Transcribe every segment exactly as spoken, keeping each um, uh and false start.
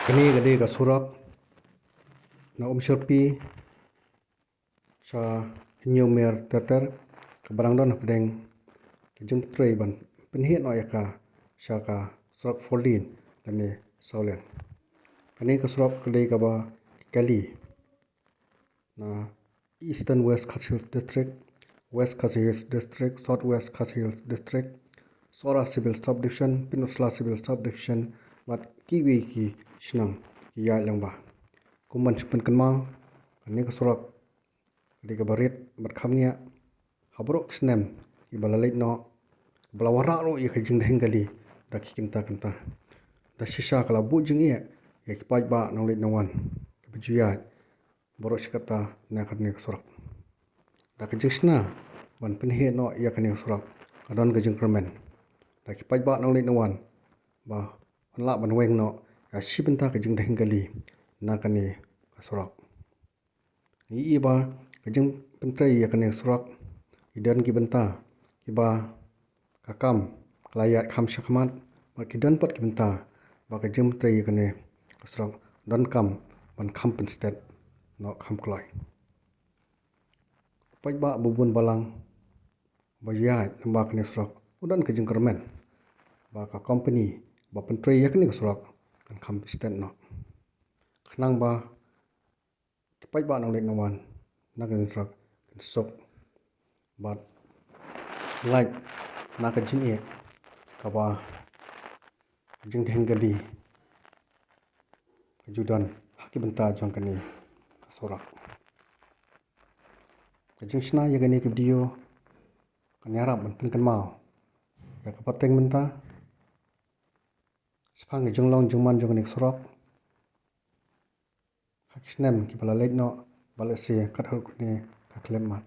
Kane ka dei ka surok na Umshyrpi sha Hynñiewmer Terter, kaba dang don hapdeng ka jingpyntrei ban pynheh noh ïa ka sha ka surok four lane lane sawliang. Kane ka surok ka dei kaba kali na Eastern West Khasi Hills District, West Khasi Hills District, South West Khasi Hills District, Sohra Civil Subdivision, Pynursla Civil Subdivision, bad kiwei ki shnong ki ïaid lyngba. Kum ban shu pynkynmaw, kane ka surok ka dei kaba rit bad kham ngiah ha baroh ki snem kiba la leit noh, ba la wanrah ruh ïa ka jingdheng kali da ki kynta kynta. Da shisha ka la buh jingeh ïa ki paidbah nongleit nongwan kiba ju ïaid baroh shi katta na kane ka surok. Da ka jingshna ban pynheh noh ïa kane ka surok ka don ka jingkyrmen da ki paidbah nongleit nongwan ba yn lah ban weng noh ïa shi bynta ka jingdheng kali na kane ka surok. Ngi ïohi ba ka jingpyntrei ïa kane ka surok, ki don ki bynta kiba ka kam ka la ïaid kham shakhmat, bad ki don pat ki bynta ba ka jingpyntrei ïa kane ka surok donkam ban kham pynstet noh kham kloi. U paidbah ba bun balang ba ïaid lyngba kane ka surok u don ka jingkyrmen ba ka kompani ba pyntrei ïa kane ka surok kan kham pynstet noh. Khnang ba ki paidbah nongleit nongwan na kane ka surok kin suk bad lait na ka jingeh kaba ka jingdheng kali ka ju don ha ki bynta jong kane ka surok. Ka jingshna ïa kane ka video kan ïarap ban pynkynmaw ïa ka pateng mynta shaphang ka jinglong jingman jong kane ka surok ha ki snem kiba la leit noh, bad lehse kat haduh kane ka khyllipmat.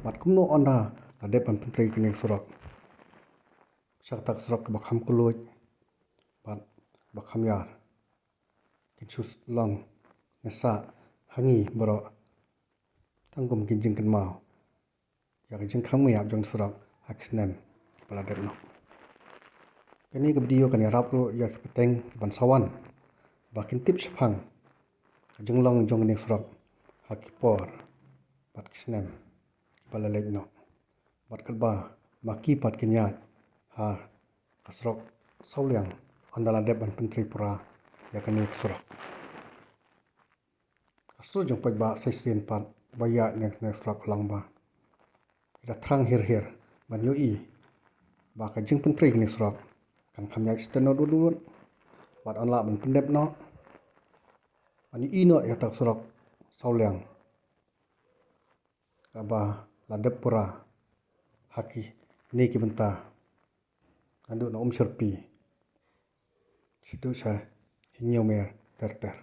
Bad kumno ynda la dep ban pyntrei kane ka surok sha kata ka surok kaba kham kylluid bad ba kham ïar, kin shu long ngi sah ha ngi baroh tang kum ki jingkynmaw ïa ka jingkham ïap jong surok ha ki snem kiba la dep noh. Kane ka video kan ïarap ruh ïa ki pateng kiban sa wan ba kin tip shaphang ka jinglong jong kane ka surok ha ki por bad ki snem kiba la leit noh, bad katba ma ki pat kin ïaid ha ka surok sawliang ynda la dep ban pyntrei pura ïa kane ka surok. Ka sur jong paidbah sa shisien pat ba ïaid na kane ka surok ka long ba ki la thrang her her ban ïohi ba ka jingpyntrei kane ka surok kan kham ïaid stet noh dud dud bad yn lah ban pyndep noh ban ïohi noh ïa kata ka surok sawliang kaba la dep pura ha kine ki bynta naduh na Umshyrpi shaduh sha Hynñiewmer Terter.